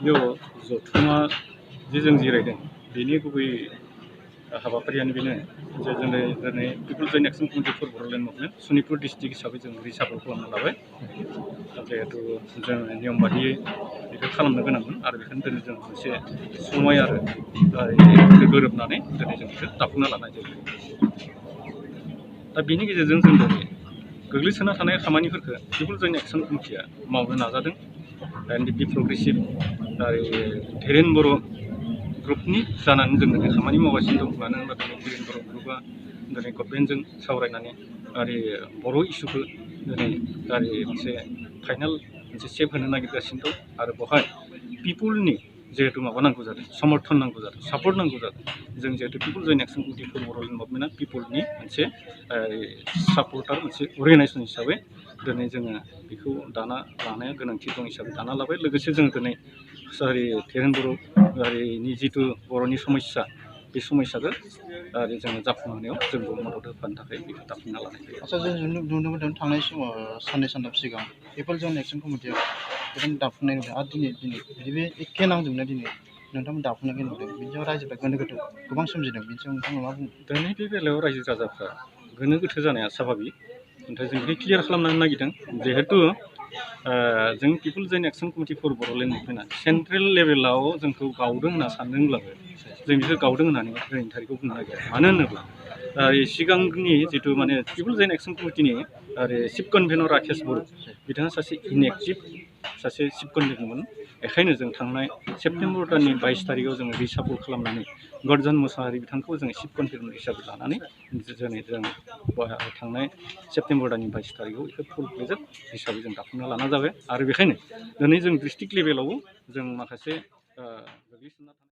बेयाव जथुम्मा जे जों जिरायदों बेनि गुबै हाबाफारियानो बेनो जे जोङो दिनै people's joint action committee for Bodoland movement Sonitpur district हिसाबै जों रिसाफल खालामना लाबाय जिहेतु जों नियम बादियै बेखौ खालामनो गोनांमोन आरो बेखायनो दिनै जों मोनसे समय आरो गोरोबनानै दिनै जों बेखौ दाफुंना लानाय जायो। दा बेनि गेजेरजों जों दिनै गोग्लैसोना थानाय खामानिफोरखौ पिपल्स जयेन्ट एक्सन कमिटिया मावनो नाजादों। एनडिपि प्रग्रेसिभ आरो धीरेन बर' ग्रुपनि जानानै जों दिनै खामानि मावगासिनो दं। मानो होनबा दिनै धीरेन बर' ग्रुपआ दिनै गभर्नमेन्टजों सावरायनानै आरो बर' इस्युखौ दिनै मोनसे फाइनाल मोनसे सेप होनो नागिरगासिनो दं आरो बेवहाय पिपुलनि जिहेतु माबा नांगौ जादों समर्थन नांगौ जादों सापर्ट नांगौ जादों। जों जिहेतु people's joint action committee for Bodoland मुभमेन्टआ पिपुलनि मोनसे सापर्टार मोनसे अर्गेनाइजेसन हिसाबै दिनै जोङो बेखौ दाना लानाया गोनांथि दं हिसाबै दाना लाबाय। लोगोसे जों दिनै धीरेन बर' हारिनि जिथु बर'नि समस्या बे समस्याखौ जोङो जाफुंहोनायाव जोंबो मदद होफानो थाखाय बेखौ दाफुंना लानाय जायो। आच्चा जों नुनो मोन्दों थांनाय समाव साननै सानथाम सिगां पिपल्स जयेन्ट एक्सन कमिटिया बेखौनो दाफुंनाय नुदों आरो दिनै बिदि बे एखे नांजोबनाय दिनै नोंथांमोन दाफुंनायखौ नुदों। बिनि सायाव रायजोफ्रा गोनो गोथो गोबां सोमजिदों। बिनि सायाव नोंथाङा मा बुङो? दिनै बे बेलायाव रायजो राजाफ्रा गोनो गोथो जानाया स्वाभाबिक। ओमफ्राय जों बेखौ क्लियार खालामनो नागिरदों जिहेतु जों people's joint action committee for Bodoland मुभमेन्टआ सेन्ट्रेल लेभेलाव जोंखौ गावदों होनना सानदोंब्लाबो जों बिखौ गावदों होननानै दिनैनि थारिखखौ बुंनो नागिरा। मानो होनोब्ला सिगांनि जिथु माने पिपल्स जयेन्ट एक्सन कमिटिनि चिफ कनभेनर राकेश बर' बिथाङा सासे इनएक्टिभ सासे चिफ कनभेनरमोन। बेखायनो जों थांनाय सेप्तेम्बर दाननि 22 तारिखआव जोङो रिसाफल खालामनानै गरजान मोसाहारि बिथांखौ जोङो चिफ कनभेनर हिसाबै लानानै दिनै जों थांनाय सेप्तेम्बर दाननि 22 तारिखआव बेखौ फुल प्लेजेड हिसाबै जों दाफुंना लाना जाबाय। आरो बेखायनो दिनै जों डिस्ट्रिक्ट लेभेलावबो जों माखासे गोग्लैसोना थानाय